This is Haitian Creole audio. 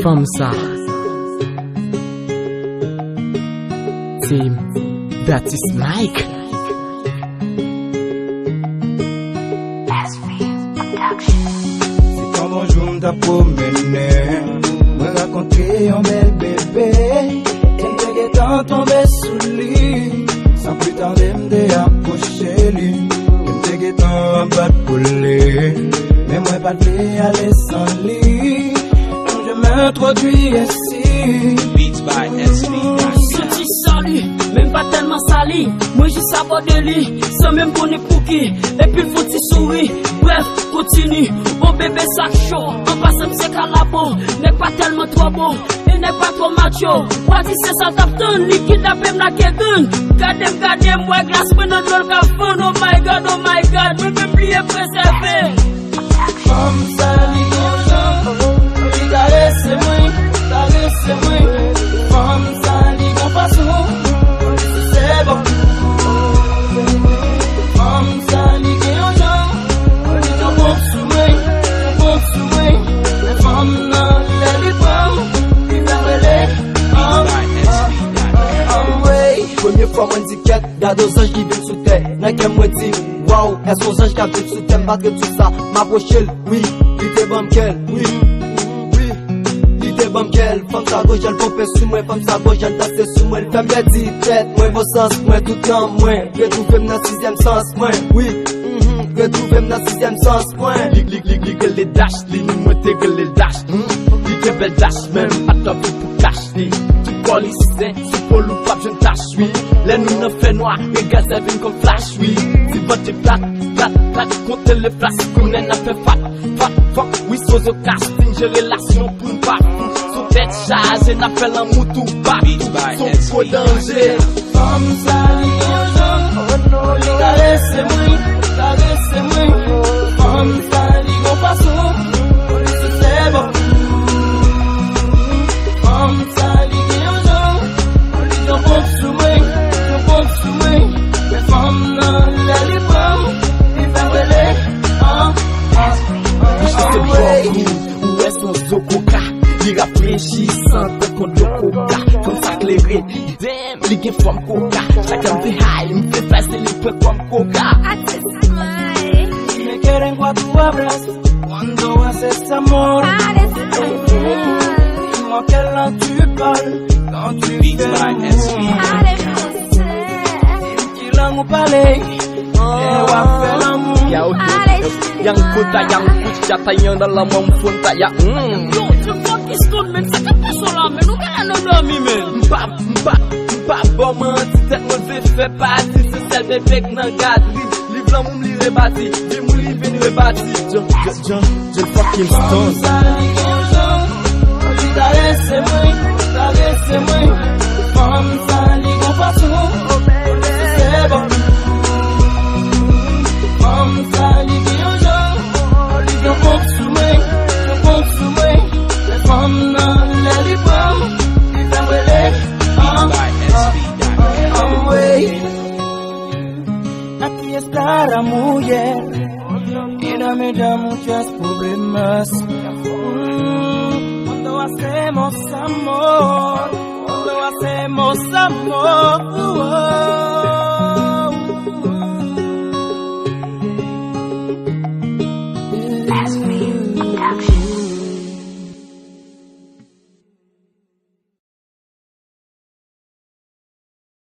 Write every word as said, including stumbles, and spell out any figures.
Fanm sa. Team Datis Mike. Se yon bon jou m t ap pwomennen, mwen rakontre yon bèl bebe, e m te gentan tonbe sou li. San pli tande m te apwoche li, e m te gentan ap bat pou li, men mwen pa t vle ale san li. Mwen je m entwodui ensi. Beats by S P. Santi sali, men m pa tèlman sali. Mwen jis abòde li, san menm konnen pou ki. Epi l fè yon ti souri. Brèf, kontini. O bebe sa k cho. An pasan m se kalabo. Nèg pa tèlman twò bon. E nèg pa twò macho. W a di se sa l t ap tann. Li kidnape m lage gang. Gade m, gade m, wè glas mwen nan dlo l k ap fann. Oh my God, oh my God. Mwen menm bliye prezève. Fanm sa li gen yon jan, li karese mwen, karese mwen. Fanm sa li gen yon fason, li sou sèvo. Fanm sa li gen yon jan, li gen ponp sou mwen, ponp sou mwen. Men fanm nan lè li pran m, li fè m rele. Anmwey. Premye fwa mwen di kèt, gade yon zanj ki vin sou tè. Nan kè m mwen di, waw, èske yon zanj k ap viv sou tè? M pa t ret sou sa, m apwoche l, wi, li te ban m kè l, wi, wi, li te ban m kè l. Fanm sa gon jan l ponpe sou mwen, fanm sa gon jan l danse sou mwen. L fè m pèdi tèt mwen, bon sans mwen, tout nan mwen. Retwouve m nan sizyèm sans mwen, wi, mhm, retwouve m nan sizyèm sans mwen. Li, li, li, li rele Dash, li ni mwen te rele l Dash. Hmm? Li te bèl Dash, men m pa t anvi pou kach li. Tout kò li zen, sou po l ou p ap jwenn tach, wi. Lè nou nan fènwa, rega sa vin kòm flash, wi. Ti vant li plat, plat, plat, konte le flas, kounye n ap fè fat, fat, fat. Wi, sozo kastin, je relasyon pou n pa fou. Sou tèt chaje, n ap fè lanmou tou patou. Son gwo danje. Fanm sa li gen yon jan, li karese mwen, karese mwen. Fanm sa li gen yon fason, li sou sèvo. Fanm sa li gen yon jan, li gen ponp sou mwen, gen ponp sou mwen. Men fanm nan lè li pran m, li fè m rele. An, an, Bouch li se bò kou, ou wè se yon zo koka. Li rafrechisan tankou dlo koka. Fanm sa klere, damn, li gen fòm koka. Chak lè m te high, m te fly, se li pran kòm koka. Atis Mike. Me quieren cuatro abrazos cuando haces amor. Dis-moi quelle langue tu parles quand tu fais l'amour. Ki lang ou pale lè w ap fè lanmou? Yang kota, yang kuch, jata yang dalam mampun tak ya. Hmm. Yo, je fucking stone, men. Sa k ap pase la, men? Nou genlè nan dòmi, men. M pa, m pa, m pa bò manti, tèt mwen vle fè pati. Se sèl bebe k nan gad li. Li vle lanmou m, li rebati. Di m wi, li vin rebati. Jan, jan, jan, je fucking stone. Sa li gen yon jan, li karese mwen, karese mwen. Fanm sa li gon fason, se bon. Fanm sa li gen yon jan, li gen ponp sou mwen, gen ponp sou mwen. Men fanm nan lè li pran m, li fè m rele. An, an, an, anmwey. Aquí está la mujer. Y dame ya muchos problemas. Mm, cuando hacemos amor, cuando hacemos amor.